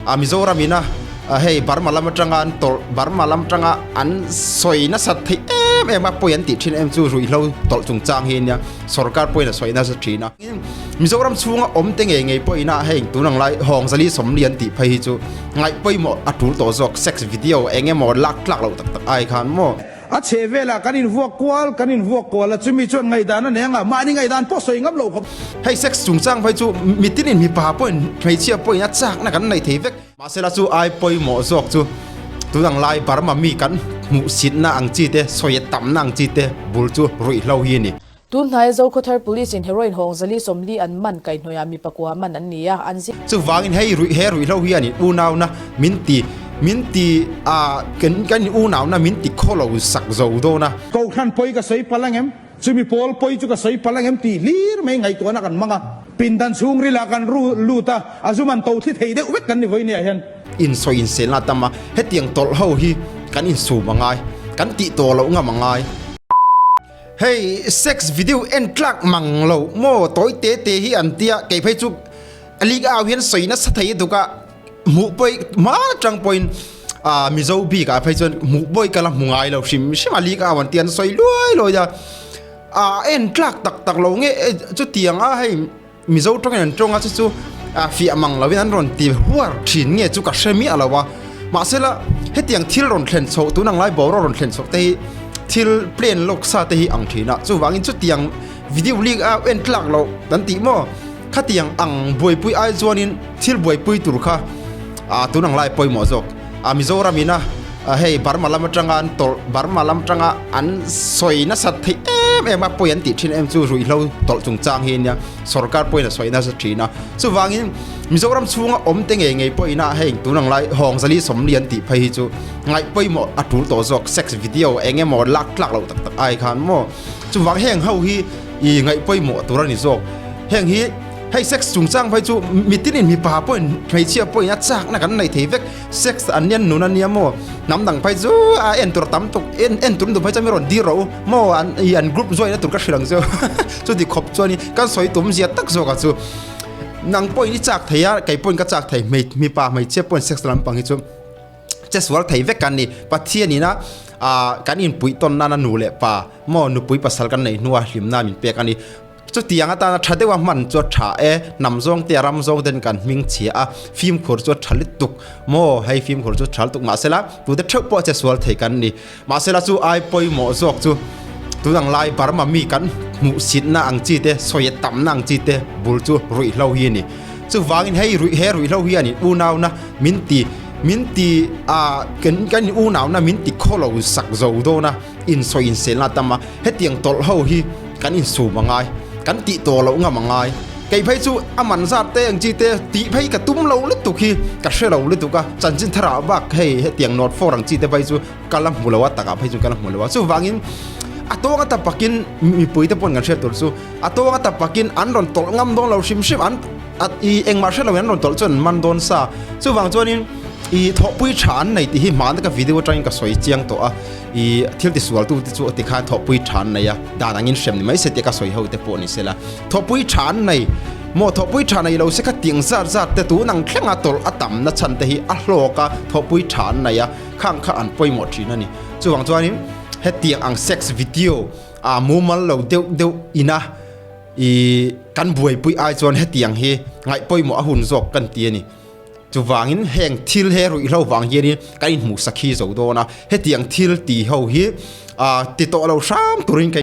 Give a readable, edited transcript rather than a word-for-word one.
A Mizoram ina hei Burma lam atanga an tawlh Burma lam atanga an sawi nasat theih em em a pawi an tih thin em chu ruihhlo tawlh chungchang hi ania sorkar pawhin a sawi nasa thin a. Mizoram chhunga awm te ngei ngei pawhin a hei tun ang lai Hawngzali Sawmli an tih phei hi chu ngaih pawimawh a tul tawh zawk sex video eng emaw lak tlak loh tak tak ai khan maw. A chhe velah kan invuak kual, kan invuak kual a, chumi chuan ngaihdan a nei anga, mahni ngaihdan pawh sawi ngam loh khawp. Hei sex chungchang phei chu mitinin mipa pawhin hmeichhia pawhin a chakna kan nei thei vek. Mahsela chu ai pawimawh zawk chu tunang lai Burma mi kan hmuhsitna ang chi te, sawi tamna ang chi te bul chu ruihhlo hi a ni. Tunhnai Zokhawthar Police in heroin hawng zali 40 an man kaihhnawihah mi pakua man an ni a, an zir. Chuvangin hei ruih he ruihhlo hian in unauna min ti min ti a kan kan in unauna min ti khaw lo sak zo dawn a. Kohhran pawi ka sawi palh angem? Chumi pawl pawi chu ka sawi palh angem tih hlir mai ngaihtuahna kan hmang a. Pindan chhungrilah kan ru lut a, a zum an to thli thei deuh vek kan ni vawinia hian. Insawi inselna tam a, hetiang tawlh ho hi kan insum a ngai, kan tih tawh loh ngam a ngai. Hei sex video en tlak mang lo maw tawi te te hi an tia kei phei chu a leak au hian sawi nasa thei duk a hmuh pawi hma atang pawhin ah mizo bik ah phei chuan hmuh pawi ka la hmu ngai lo hrim hrim a leak au an tia an sawi luai luai a ah en tlak tak tak lo nge chutiang a hei Mizo tawngin an tawng a chu chu fiah mang lovin an rawn ti huar thin nge chu ka hre miah lo a. Mahsela hetiang thil rawn thlen chhoh tun ang lai boruak rawn thlen chhoh te hi thil plan lawk sa te hi ang thin a. Chuvangin chutiang video leak a en tlak loh kan tih maw? Khatiang ang buaipui ai chuanin thil buaipui tur kha tun ang lai pawimawh zawk. Mizoram ina hei Burma lam atanga an tawlh Burma lam atanga an sawi nasat theih em em a pawi an tih thin em chu ruihhlo tawlh chungchang hi ania sorkar pawhin a sawi nasa thin a. Chuvangin Mizoram chhunga awm te ngei ngei pawhin a hei tun ang lai Hawngzali 40 an tih phei hi chu ngaih pawimawh a tul tawh zawk sex video eng emaw lak tlak loh tak tak ai khan maw. Chuvang heng ho hi i ngaih pawimawh tur a ni zawk. Heng hi Hei sex chungchang phei chu mitinin mipa pawhin hmeichhia pawhin a chakna kan nei thei vek. Sex an nia nun a nia maw? Hnam dang phei chu a en tur tam tuk en en tur duh phei chuan mi rawn dir rawh u maw an i an group join na tur ka hrilh ang chu chuti khawp chuan kan sawi tum zia tak zawk ah chu nang pawhin i chak thei a kei pawhin ka chak thei hmei mipa hmeichhia pawhin sex lampang hi chu che sual thei vek kan ni. Pathian ina ah kan inpuih tawn nana nu leh pa maw nupui pasal kan neih hnua hlimna min pek a ni. Chutiang atana tha deuha hman chu a tha e, hnam zawng te a ram zawng ten kan hming chhia a, fimkhur chu a tha lutuk maw, hei fimkhur chu tha lutuk mahsela tute theuh pawh che sual thei kan ni. Mahsela chu ai pawimawh zawk chu tun ang lai Burma mi kan hmuhsitna ang chi te, sawi tamna ang chi te bul chu ruihhlo hi a ni. Chuvangin hei ruih he ruihhlo hian in unauna min ti min ti a kan kan in unauna min ti khaw lo sak zo dawn a, insawi inselna tam a, hetiang tawlh ho hi kan insum a ngai, kan tih tawh loh ngam a ngai. Kei phei chu a man zat te ang chi te tih phei ka tum lo lutuk hi ka hre lo lutuk a, chanchin tharah bak hei hetiang note four ang chi te phei chu ka la hmu lo a, takah phei chu ka la hmu lo a. Chuvangin a tawng a tapakin mipui te pawhin kan hriat tur chu a tawng a tapakin an rawn tawlh ngam dawn lo hrim hrim, an i engmah hre loin an rawn tawlh chuan an man dawn sa. Chuvang chuanin i thawhpui tha an nei tih hi hmana ka video atangin ka sawi chiang tawh a. I thil tisual tu te chu tikhan thawhpui tha an nei a, dan angin hrem ni mai se tia ka sawi ho te pawh ni sela. Thawhpui tha an nei maw thawhpui tha nei lo se kha tiang zat zat te tun ang thlenga tawlh a tam na chhan te hi a hlawk a, thawhpui tha an nei a, khang kha an pawimawh thin a ni. Chuvang chuanin hetiang ang sex video a mumal lo deuh deuh ina i kan buaipui ai chuan hetiang hi ngaih pawimawh a hun zawk kan ti a ni. Chuvangin heng thil he ruihhlo vang hianin kan inhmuh sakhi zo dawn a, hetiang thil ti ho hi ti tawh lo hram turin ka.